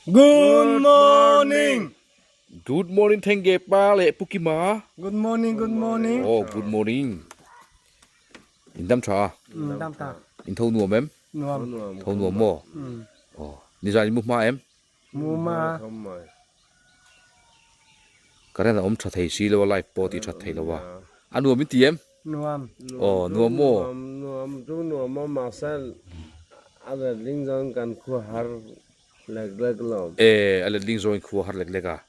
Good morning. Good morning Thenge pa leh Pu Kima. Good morning, good morning. Oh, good morning. In dam tha? In dam tha. In tho nuam em? Nuam. Tho nuam maw? Oh, nizan in mu hma em? Mu hma. Current a awm tha thei si lo a, live pawh tih that thei lo a. A nuam in ti em? Nuam. Oh, nuam maw? Nuam chu nuam a, mahse a letling zawng kan khua har lek lek lo. E, a letling zawng in khua har lek lek a.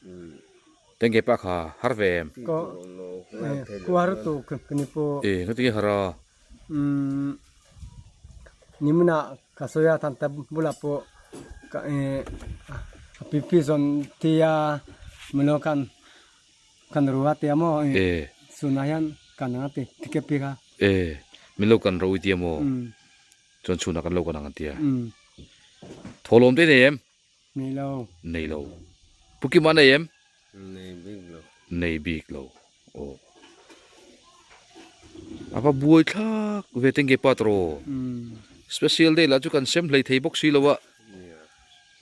Tengge pa kha har ve em? Ko, khua har tu ka ni pawh. E, nga tinge har a? Umm, nimina ka sawi a tan ta bulah pawh ka eh a pipi zawn tia milo kan kan ru a tia maw eh sunah hian kan ang a ti tike pi kha. Eh, milo kan ro i tia maw? Chuan chhunah kan lo kan ang an tia. Thawhlawm te nei em? Nei lo. Nei lo. Pu Kima nei em? Nei bik lo. Nei bik lo. Aw. A va buai thlak ve teng ke pa tawh. Special day lah chu kan sem hlei thei bawk si lo a.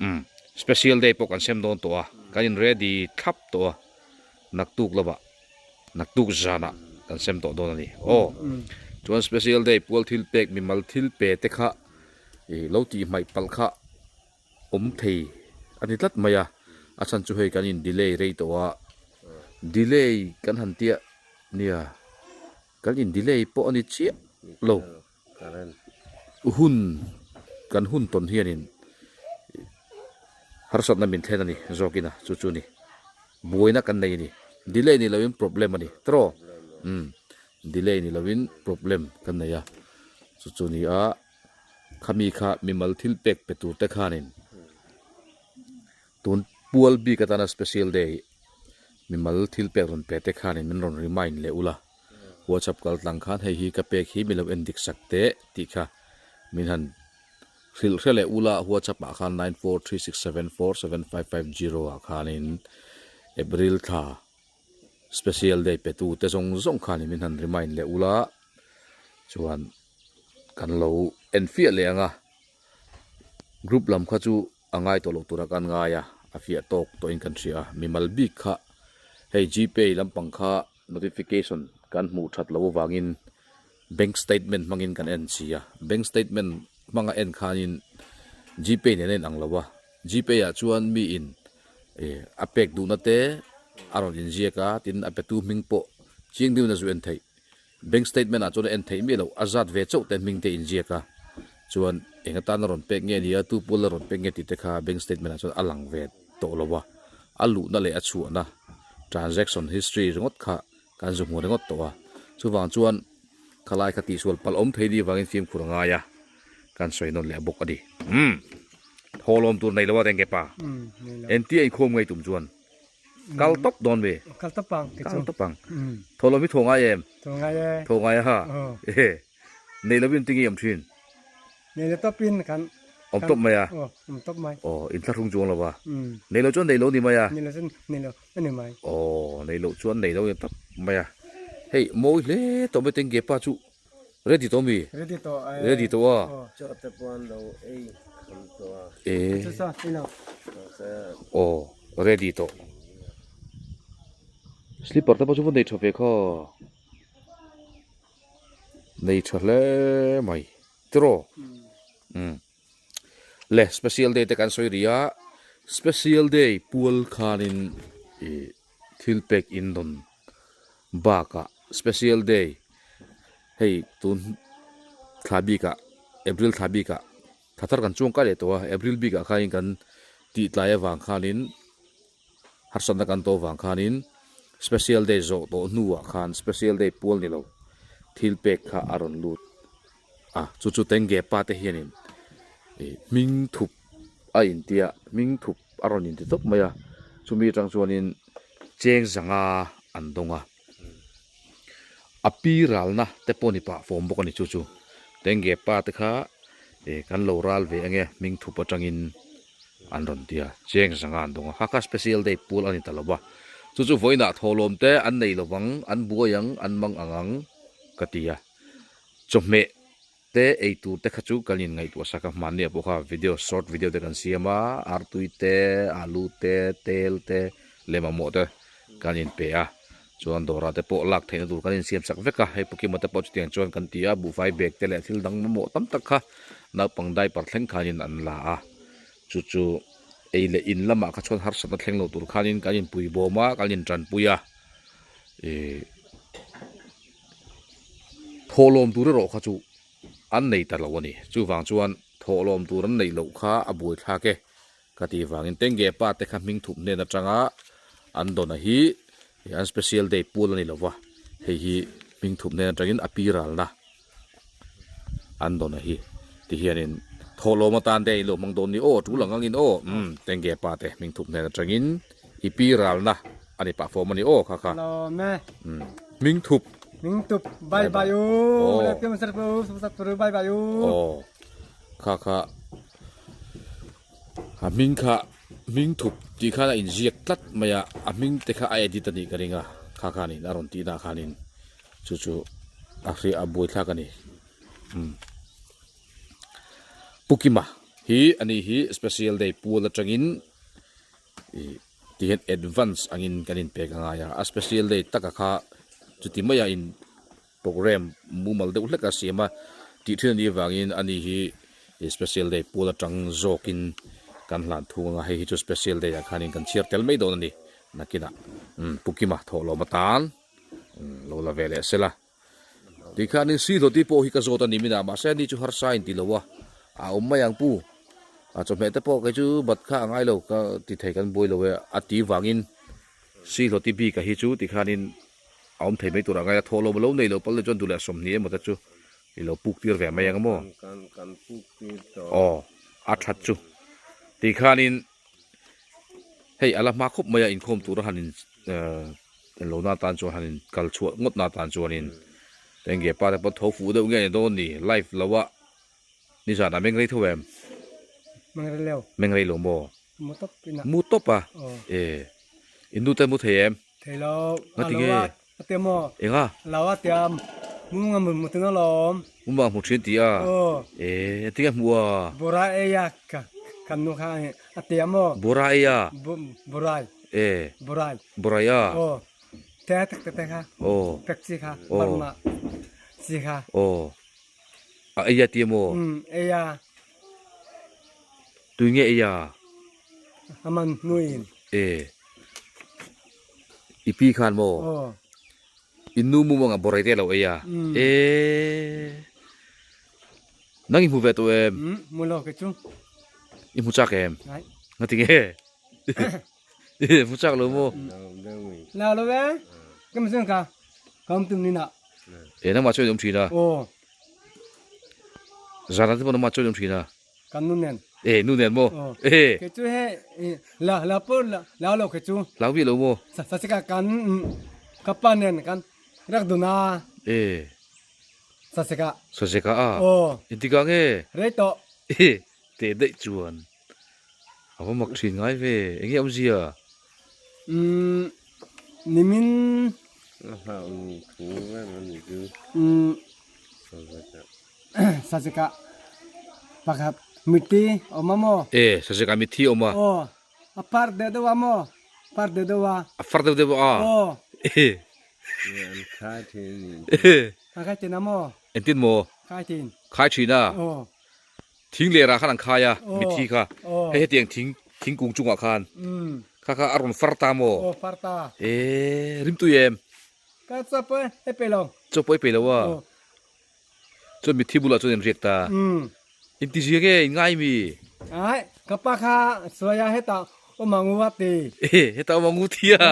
Umm. Special day pawh kan sem dawn tawh a. Kan in ready thlap tawh a. Naktuk lamah, naktuk zanah kan sem tawh dawn a ni. Aw. Chuan special day pual thil pek mimal thil pe te kha ih lo tih hmaih palh kha awm thei a ni tlat mai a, a chhan chu hei kan in delay rei tawh a, delay kan han tia nia kan in delay pawh a ni chiah lo hun kan hun tawn hianin harsatna min thlen a ni zawkin a chu chu ni buaina kan nei a ni delay ni loin problem a ni tawh umm delay ni loin problem kan nei a chu chu ni a. Khami kha mimal thil pek pe tur te khanin tun pual bik atana special day mimal thil pek rawn pe te khanin min rawn remind leh ula whatsapp kal tlang khan hei hi ka pek hi milo en dik sak teh tih kha min han hrilh hre leh ula whatsapp ah khan 9436747550 ah khanin April thla special day pe tu te zawng zawng khanin min han remind leh ula chuan kan lo en fiah leh ang a group lam kha chu a ngai tawh loh tura kan ngai a a fiah tawk tawhin kan hria a mimal bik kha hei gpay lampang kha notification kan hmuh that loh avangin bank statement hmangin kan en si a bank statement hmanga en khanin gpay nen a inang lo a gpay ah chuan mi in ih a pek duhna te a rawn inziak a tin a petu hming pawh chiang deuhin a zu en theih. Bank statement ah chuan a en theih miah loh, a zat ve chauh te hming te inziak a, chuan eng atan a rawn pek nge nia, tu pawl a rawn pek nge tih te kha bank statement ah chuan a lang ve tawh lo a, a luhna leh a chhuahna transaction history ringawt kha kan zu hmu ringawt tawh a, chuvang chuan khalai kha tihsual palh awm thei ni vangin fimkhur a ngai a, kan sawi nawn leh bawk a ni. Umm. Thawhlawm tur nei lo a Rengge pa. Entia inkhawm ngei tum chuan. Kal tawp dawn ve. Kal tawp ang ti chu. Kal tawp ang. Thaw lo mi thaw ngai em? Thaw ngai e. Thaw ngai a ha. Ehe. Nei lovin ti nge awm thin? Nei lo tawpin kan. Awm tawp mai a. Aw, awm tawp mai. Aw, in thlahrung chuang lo va. Nei lo chuan nei lo ni mai a. Nei lo chuan nei lo a ni mai. Aw, nei lo chuan nei lo ni tawp mai a. Hei, mawi hle tawh mai teng ge pa chu. Ready tawh mi? Ready tawh e. Ready tawh a. Chaw te pawh an lo ei kham tawh a. E. Chu sa i lo. Aw, ready tawh. Slipper te pawh chu va nei tha ve kha. Nei tha hle mai. Tiraw? Umm. Le special day te kan sawi ri a. Special day pual khanin ih thil pek in rawn bakah special day hei tun thla bikah April thla bikah thla thar kan chuang kai leh tawh a April bikah khanin kan tih tlai avang khanin harsatna kan tawh avang khanin special day zawh tawh hnuah khan special day pual ni lo thil pek kha a rawn lut a chu chu tengge pa te hianin ih hming thup a intia hming thup a rawn inti tawp mai a chumi atang chuanin cheng zanga an dawng a a pi ralna te pawh ni pah fawm bawk a ni chu chu tengge pa te kha ih kan lo ral ve ange hming thup atangin an rawn ti a cheng zanga an dawng a kha kha special day pual a ni ta lo va chu chu vawiinah thawhlawm te an nei lovang an buai ang an mang ang ang ka ti a chawhmeh. te ei tur te kha chu kan in ngaihtuah sak a hmanni ah pawh kha video short video te kan siam a artui te alu te tel te leh mamawh te kan in pe a chuan dawrah te pawh lak theihna tur kan in siam sak vek a hei pukima te pawh chutiang chuan kan ti a buhfai bag te leh thil dang mamawh tam tak kha naupang diaper thleng khanin an la a chu chu ei leh in lamah kha chuan harsatna thleng lo tur khanin kan in pui bawm a kan in tanpui a ihh thawhlawm tur erawh kha chu an nei ta lo a ni chuvang chuan thawhlawm tur an neih loh kha a buaithlak e ka tih vangin tengge pa te kha hming thup hnen atanga an dawna hi an special day pual a ni lova hei hi hming thup hnen atangin a pi ralna an dawna hi ti hianin thawhlawm atan te a inlo hmang dawn ni aw tul ang angin aw umm tengge pa te hming thup hnen atangin i pi ralna a ni pah fawm a ni aw kha kha umm hming thup hming thup bye bye u bye bye u aw kha kha. A hming kha hming thup tih khan a inziak tlat mai a, a hming te kha a edit a nih ka ring a, kha khanin a rawn tihna khanin chu chu a hriat a buaithlak a ni. Umm Pu Kima hi a ni hi special day pual atangin ih ti hian advance angin kan inpek a ngai a, a special day taka kha chuti maia in. Programme mumal deuh hlek a siam a, tih thin a nih avangin ani hi special day pual atang zawkin kan hlan thung anga hei hi chu special day ah khanin kan chhiar tel mai dawn a ni nakinah umm Pu Kima thawhlawm atan umm lo la ve leh sela tih khanin Sihluati pawh hi ka zawt a ni minah mahse ani chu harsa in ti lo a a awm mai ang pu a chawhmeh te pawh kei chu bat kha a ngai lo ka ti thei kan buai lo e a ti vangin Sihluati bik a hi chu ti khanin a awm thei mai tur a ngai a, thawh lo lo nei lo pal te chuan duh leh sawmhnih emaw te chu i lo puk tir ve mai ang maw? Aw a that chu ti khanin hei a la hma khawp mai a inkhawm tura han in ehh lo na tan chuan han in kal chhuah ngawt na tan chuanin enge pa te pawh tho fuh deuh nge ni dawn ni live lo a nizan ah meng rei tho em? Meng rei lo. Meng rei lo maw? Mu tawp ina. Mu tawp a? E in nu te mu thei em? Thei lo. Nga ti nge? A tia maw? Enga? Lo a tia mu nga mu tin alawm. Mu ma hmu thin ti a? Aw. E a ti nge hmu a? Bora ei a ka kan nu kha a tia maw? Bora ei a? Borai. E. Borai. Borai a? Aw. Te tak te te kha. Aw. Pek chi kha. Barma chi kha. Aw. A ei a tia maw? Um ei a. Tui nge ei a? A man hnuin. E. I pi khan maw? Aw. I nu mumang a borai te lo ei a? Um. E. Nang i hmu ve tawh em? Um, hmu lo ke chu. I hmu chak em? Ngai. Ngati nge? Hmu chak lo maw? Lo lo ve. Ka mi ka. Kam tum ni na. E nangmah chuan i awm thin a? Aw. Zan ah te pawh nangmah chuan i awm thin a? Kan nu nen. E nu nen maw? Aw. E. Ke chu he la la pawh la lo ke chu. Hlau bik lo maw? Sa sa ka kan ka pa nen kan rak dun a. E. Sa se ka. Sa se ka a. Aw. Engtikah nge? Rei tawh. E teh daih chuan. A va mak thin ngai ve, eng nge awmzia? Umm nimin. A hlauh ni thu reng a ni chu. Umm Sazika pakhat mithi awm a maw? E, Sazika mithi awm a. Aw, a far deuh deuh a maw? Far deuh deuh a. A far deuh deuh a. Aw. E. An khai thin a ni. E. An khai thin a maw? Engtin maw? Khai thin. Khai thin a. Aw. Thing lerah khan an khai a, mithi kha. Hei hetiang thing thingkung chungah khan. Kha kha a rawn far ta maw? Aw far ta. E rimtui em? Ka chaw pawh e pe lo. Chaw pawh e pe lo a. Chuan mithi bulah chuan in riak ta. In ti zia nge in ngai mi? Ai, ka pa kha suai a hetah awm ang u a ti. E hetah awm ang u ti a.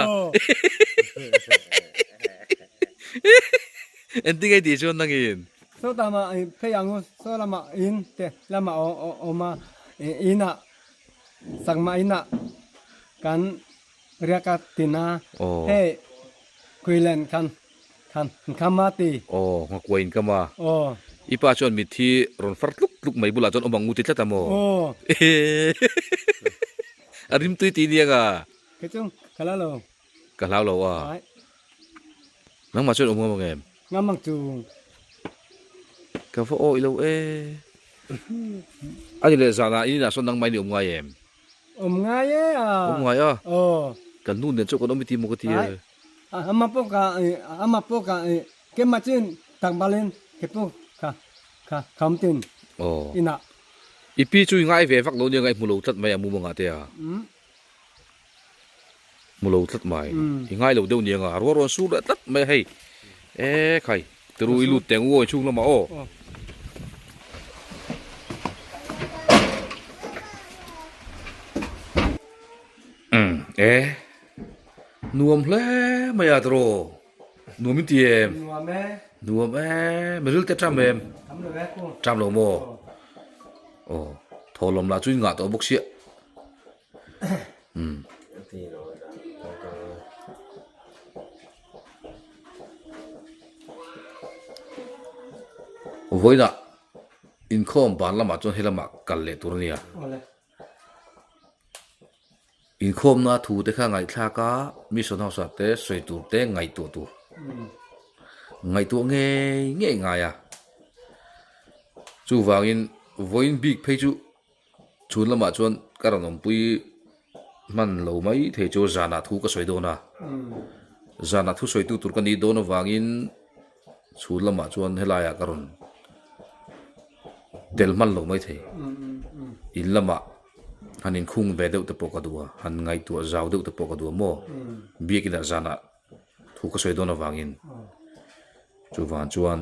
Engtin nge i tih chuan nangin? Saw tama phei ang u, saw lama in te lama awm a, in ah chakma in ah kan riak a tin a, hei Khuilen khan khan kham a ti. Aw, nghakuai in kam a. Aw. I pa chuan mitthi rawn far tluk tluk mai bulah chuan awm ang u ti tlat a maw? Aw. A rimtui tih nia nga. Kei chu ka hlau lo. Ka hlau lo a. Nangmah chuan awm ngam ang em? Ngam ang chu. Ka va awih lo e. A ni leh zanah in inah sawn nangmah in i awm ngai em? Awm ngai e a. Awm ngai a? Aw. Kan nu nen chuan kan awm i ti maw ka ti e. Ama pawh ka ama pawh ka keimah chu tlangval in ke pawh ka ka ka awm tin inah. I pi chu i ngai ve vak lo nia ngai hmu lo tlat mai a mumangah te a. Hmu lo tlat mai. I ngai lo deuh nia nga ruah rawn sur leh tlat mai a hei. E khai tiru i lut teng u aw inchhung lamah aw. Umm e nuam hle mai a tiraw nuam in ti em? Nuam e. Nuam e miril te ṭam em? Ṭam lo e ku. Ṭam lo maw? Aw thawhlawm lah chu in ngah tawh bawk sia. Vawiinah inkhawm ban lamah chuan helamah kal leh tur a nia. Inkhawmna thu te kha ngaihthlak a mission house ah te sawi tur te ngaihtuah tur. Ngaihtuah ngei ngei ngai a. Chuvangin vawiin bik phei chu. Chhun lamah chuan ka rawn awmpui hman lo mai thei chu zanah thu ka sawi dawn a, zanah thu sawitu tur ka nih dawn avangin chhun lamah chuan helaiah ka rawn tel hman lo mai thei. In lamah han inkhung ve deuh te pawh ka duh a, han ngaihtuah zau deuh te pawh ka duh a maw? Biakinah zanah thu ka sawi dawn avangin chuvang chuan.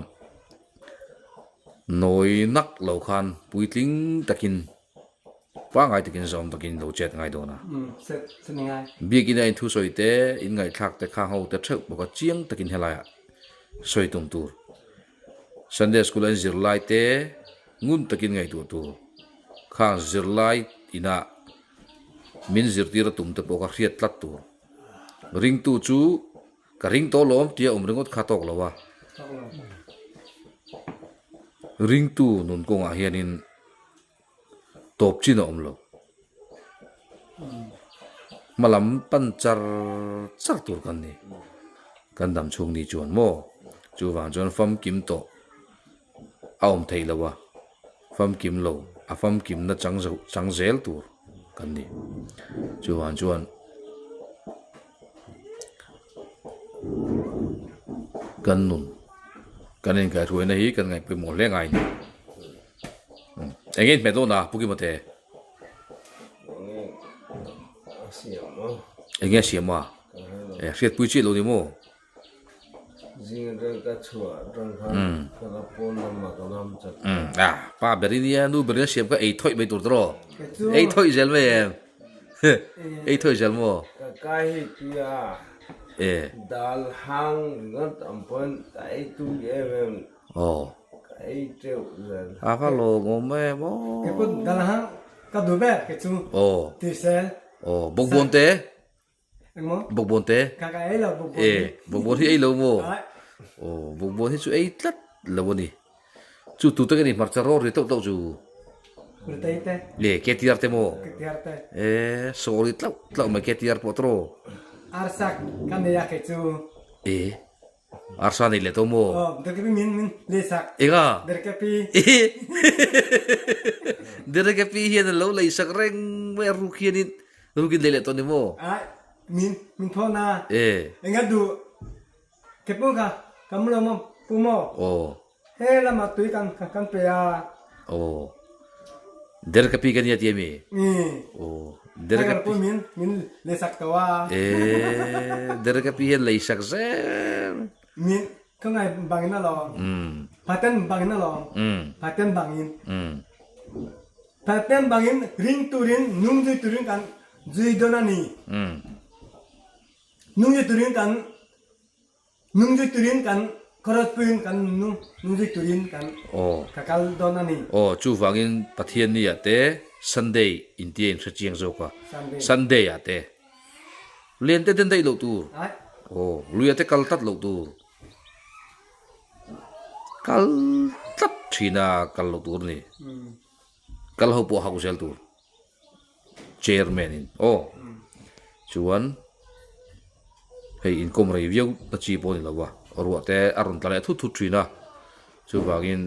Nawi nak lo khan puitling takin pangngai takin zawm takin lo chet ngai dawn a. Biakina in thusawi te, in ngaihthlak te kha ho te theuh bawk a chiang takin helaiah sawi tum tur. Sunday school a in zirlai te ngun takin ngaihtuah tur. Khang zirlai inah min zirtir a tum te pawh kha hriat tlat tur. Ringtu chu Ka ring tawh lawm tia awm ringawt kha tawk lo a. Ringtu nun kawngah hianin tawp chin a awm lo. Hmalam pan char char tur kan ni. Kan dam chhung ni chuan maw? Chuvang chuan famkim tawh a awm theih lo a, famkim lo a famkimna chang zo chang zel tur kan ni. Chuvang chuan kan nun kan inkaihhruaina hi kan ngaih pawimawh hle ngai a ni. Eng nge inhmeh dawn a Pu Kimate? Eng nge a siam a? Hriatpui chiah lo ni maw? Pa ber i nia nu ber in a siam kha ei thawih mai tur tawh ei thawih zel mai em ei thawih zel maw aw a va lawmawm em aw aw aw bawkbawn te. Engmaw? Bawkbawn te. Ka ka ei lo bawkbawn hi. E, bawkbawn hi ei lo maw? Ai. Aw, bawkbawn hi chu ei tlat lo a ni. Chu tu te ka ni hmarcha rawr ri tauh tauh chu. Rutei te. Le, KTR te maw? KTR te. E, saw ri tlauh tlauh mai KTR pawh tawh. Arsa ka nei a kei chu. E, Arsa nei leh tawh maw? Aw, Derkepi min min leisak. Enga? Derkepi. Derkepi hian a lo leisak reng mai a ruk hianin rukin lei leh tawh ni maw? Ai, min min thawn a. E. Enga duh? Kepu kha ka mu lo maw pu maw? Aw. He lamah tui kan kan pe a. Aw. Derkepi ka nia ti a mi? Aw. Derkepi min min leisak tawh a. E Derkepi hian leisak zel. Min ka ngai bangin alawm. Paten bangin alawm. Paten bangin. Paten bangin ring turin nung zui turin kan zui dawn a ni. Nung zui turin kan Nung zui turin kan khaw puiin kan nung zui turin kan ka kal dawn a ni. Aw, chuvangin Pathianni ah te Sunday intia in hre chiang zawk a, Sunday ah te len te den daih loh tur, aw, lui ah te kal tlat loh tur, kal tlat thin a kal loh tur a ni, kal ho pawh hauh zel tur. Chairman in aw chuan hei inkawm rei viau na chi pawh a ni lo a ruah te a rawn tla leh thut thut thin a chuvangin.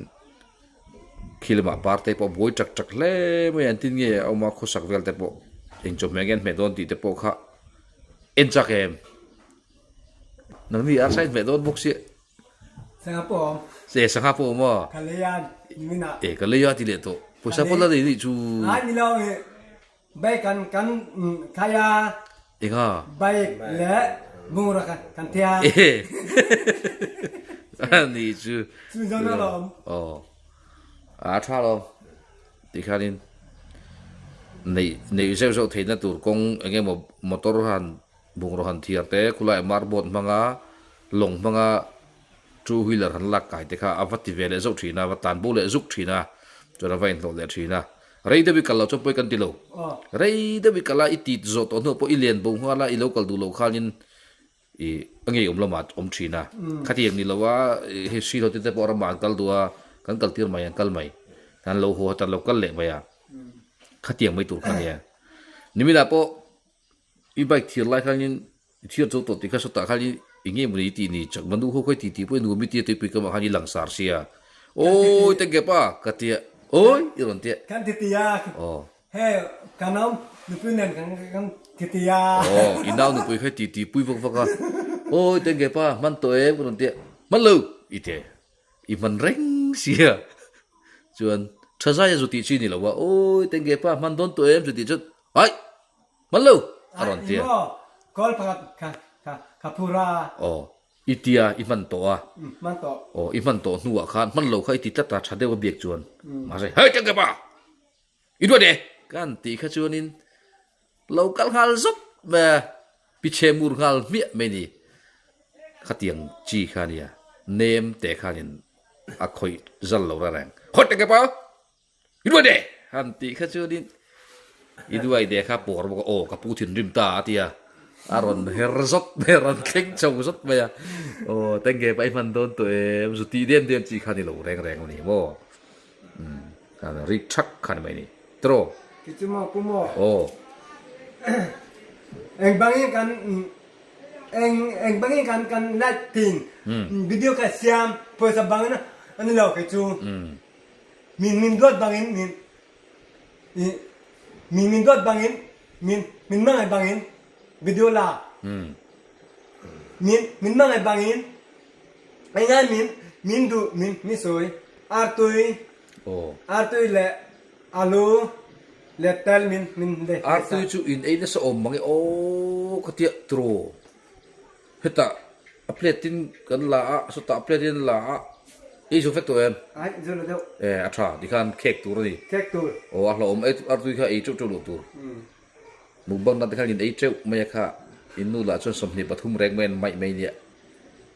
Khi lamah parte pawh buai tak tak hle mai a, engtin nge a awm a khawsak vel te pawh eng chawhmeh nge an hmeh dawn tih te pawh kha en chak em? Nangni arsa in hmeh dawn bawk sia. Sangha pawh a awm. E sangha pawh a awm a. Ka lei a nimin ah. E ka lei a ti leh tawh. Pawisa pawh la nei nih chu. Ai ni lo e bike kan kan khai a. Enga? Bike leh bungrua kan thei a. E ani chu. Chu zawng a lawm. Aw a tha lo tikhanin neih neih zeuh zeuh theihna tur kawng eng emaw motor han Bungraw han thiar te, khulai marboard hmanga lawng hmanga two wheeler han lak kai te kha a va ti ve leh zauh thin a, a va tlan bo leh zuk thin a, chuan a va inhlawh leh thin a. Rei deuh i kal loh chuan pawi kan ti lo. Rei deuh i kal a, i tit zawh tawh hnuah pawh i len bo nghal a, i lo kal duh loh khanin i a ngeiawm lamah a awm thin a. Khatiang ni lo a, hei hri lo te te pawh ramah an kal duh a, kan kal tir mai, an kal mai. An lo haw a, tan lo kal leh mai a. Khatiang mai tur kha a nia. Niminah pawh I bike thir lai khanin i thir zo tawh tih kha sawtah khan i nge mawni i tih ni chak manu ho kha i titi pawh i nuam i tia tuipui kamah khan i langsar sia awi ta gap a ka tia awi i rawn tia Kan ti ti a aw he ka nau nupui nen kan kan ti ti a aw i nau nupui kha i titi pui vak vak a awi ta gap a hman tawh em ka rawn tia hman lo i ti i hman reng sia chuan tha zai a zu tih chi ni lo a awi ta gap a hman dawn tawh em chu tih chuan ai Man lo! A rawn ti a. Kawl pakhat kha kha kha phur a. Aw, i tia i hman tawh a. Hman tawh. Aw, i hman tawh hnuah khan hman lo kha i ti tlat a, tha deuh a biak chuan. Mahse, Hei tengke pa! I duat e! Kan tih kha chuanin lo kal nghal zawp mai a, pichhe mur nghal hmiah mai ni. Khatiang chi kha a nia, nem te khanin a khawih zal lo ra reng. Haw tengke pa! I duai de! Han tih kha chuanin i duai de kha pawr bawk a, aw ka pu thinrim ta a ti a, a rawn her zawt mai a, rawn thleng chho zawt mai a, aw tenge pawh i hman dawn tawh em, zu tih dem dem chi kha ni lo reng reng a ni maw, umm khan rik thak kha ni mai ni, tiraw? Ti chu maw pu maw? Aw. Eng bangin kan eng eng bangin kan kan light tin video ka siam pawisa bangin a ni lo kei chu. Min min duat bangin min i min min duat bangin min min hmangaih bangin video la min min hmangaih bangin engai min min duh min min sawi artui artui le alu le tel min min le Artui chu in ei nasa awm mang e aw ka tia tiraw Hetah a plate in kan la a, sawtah a plate in an la a, ei zo vek tawh em? Ai, zo lo deuh. E, a tha, tikhan khek tur a ni. Khek tur. Aw, a hlauhawm ei artui kha ei teuh teuh loh tur. Mukbang dan te khan in ei teuh mai a kha, in nu lah chuan 23 reng mai an maih mai nia.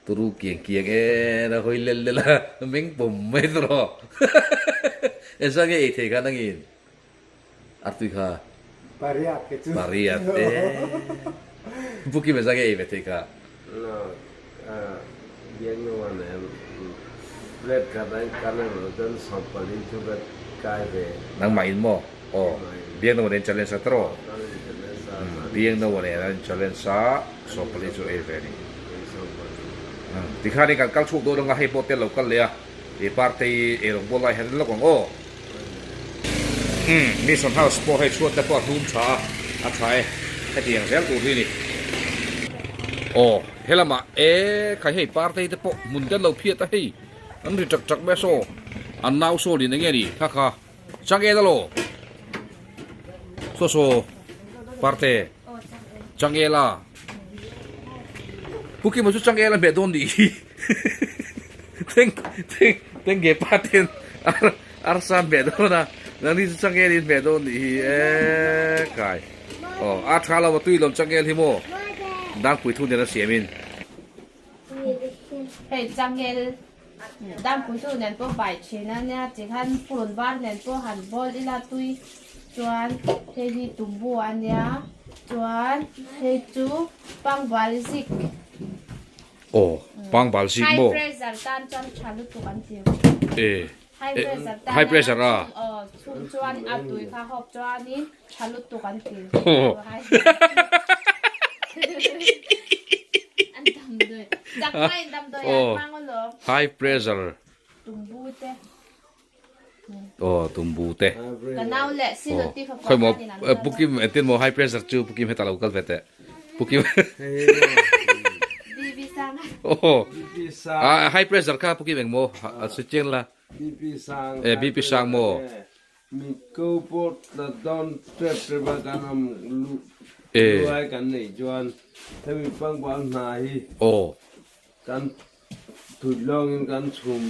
Turu kiang kiang en a hawi lel lel a, meng pawm mai tur aw. Engzah nge ei thei kha nangin? Artui kha. Pariat ke chu. Pariat e. Buki me zage ei ve thei kha. No biak no an em plate khat an kan em lo chuan 40 chu ka kai ve. Nangmah in maw? Aw. Biak no nen challenge a tawh. Biak no nen an challenge a 40 chu ei ve ni. Tikhan in kan kal chhuak dawn anga hei pawh tel lo kal leh a. I partei ei rawng bawl lai hian lawk ang aw. Umm Mission House pawh hei chhuat te pawh a hlum tha a, a tha e, hetiang zel tur hi a ni. Aw helamah e khai hei partei te pawh hmun te an lo phiat a hei an ri tak tak mai a saw an nau saw lin enge ni kha kha changel alaw saw saw parte changel a pu kima chu changel a hmeh dawn nih hi. Teng teng teng ge pa ten ar arsa hmeh dawn a nangni chu changel in hmeh dawn nih hi e kai aw a tha lo a tui lawm changel hi maw dangpui thu nen a siam in. Hei changel dangpui thu nen pawh bai thin a nia tikhan purun var nen pawh han bawl ila tui chuan hei hi tumbu a nia chuan hei chu pangbal zik. Aw, pangbal zik maw? High pressure tan chuan tha lutuk an ti. E, High pressure tan high pressure a. Aw, chhung chuan a tui kha hawp chuanin tha lutuk an ti. An damdawi. Chakma in damdawi an hmang alawm. High pressure. Tumbu te. Aw tumbu te. Ka nau leh Siloti fapa Khawi maw khan in an kal a. Pukim engtin maw high pressure chu Pukim heta lo kal ve teh. Pukim. BB sang. Aw. BP sang. Ah high pressure kha Pukim eng maw a si chiang la. BP sang. Eh BP sang maw. Mi ko pawh tla dawn tep tep a kan awm lu Eh. luai kan neih chuan hemi pangbal hna hi Aw. kan Tui lawngin kan chhum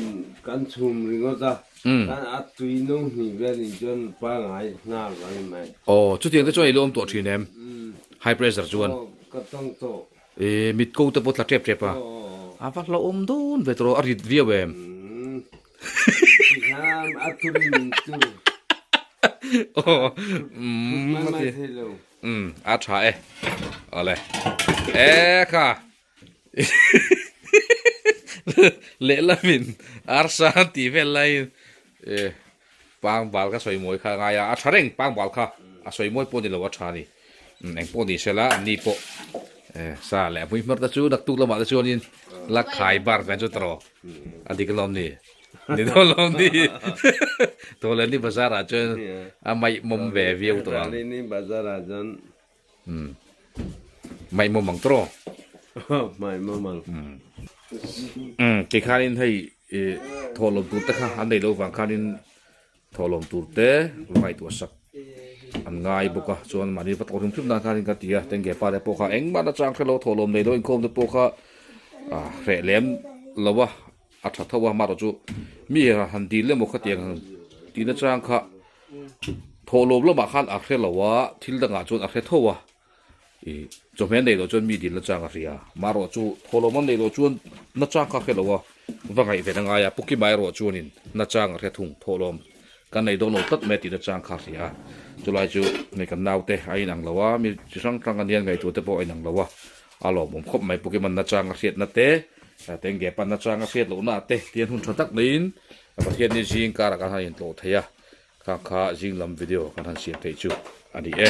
kan chhum ringawt a, kan a tui no hnih vel in chuan pangai nghal vang in mai. Aw, chutiang te chuan i lo awm tawh thin em? High pressure chuan. Aw, ka tawng tawh. E, mit ko te pawh tla tep tep a. Aw. A va hlauhawm dawn ve tawh, a rit viau em? Tikhan a turi min tur. Aw, Mai mai thei lo. A tha e. Awle. E kha. Lehlamin arsa an tih vel laiin eh pangbal ka sawi mawi kha a ngai a, a tha reng pangbal kha a sawi mawi pawh ni lo a tha a ni. Eng pawh ni sela an ni pawh eh sa leh hmui hmar te chu naktuk lamah te chuanin la khai bar vel chu tawh a dik alawm ni, ni dawn alawm ni. Tawleni bazar ah chuan a maihmawm ve viau tawh ang. Tawleni bazar ah chuan Mai mawm ang tawh. Mai mawm ang. Kei khanin hei thawhlawm tur te kha an nei loh vang khanin thawhlawm tur te ngaihtuah sak an ngai bawk a chuan mahni va tawh hrim hrim nan khanin ka ti a tengge pa te pawh kha engmah na chang hrelo thawhlawm nei lo inkhawm te pawh kha hreh lem lo a a tha tho a amaherawhchu mi han dil emaw khatiang han tih na chang kha Thawhlawm lamah khan a hre lo a, thil dangah chuan a hre tho a, ih chawhmeh neih loh chuan mi dil nachang a hria, marawh chu thawhlawm an neih loh chuan nachang kha a hre lo a, va ngaihven a ngai a, Pu Kima erawh chuanin nachang a hre thung, thawhlawm kan nei dawn lo tlat mai tih nachang kha a hria a, chulai chu hei kan naute a inang lo a, mi chi hrang hrang a nia ngaihtuah te pawh a inang lo a, a lawmawm khawp mai Pu Kima'n nachang a hriatna te, Tengge pa'n nachang a hriat lohna te tian hun tha tak neiin Pathianni zing karah kan han intlawh thei a. Kha kha zing lam video kan han siam theih chu a ni e.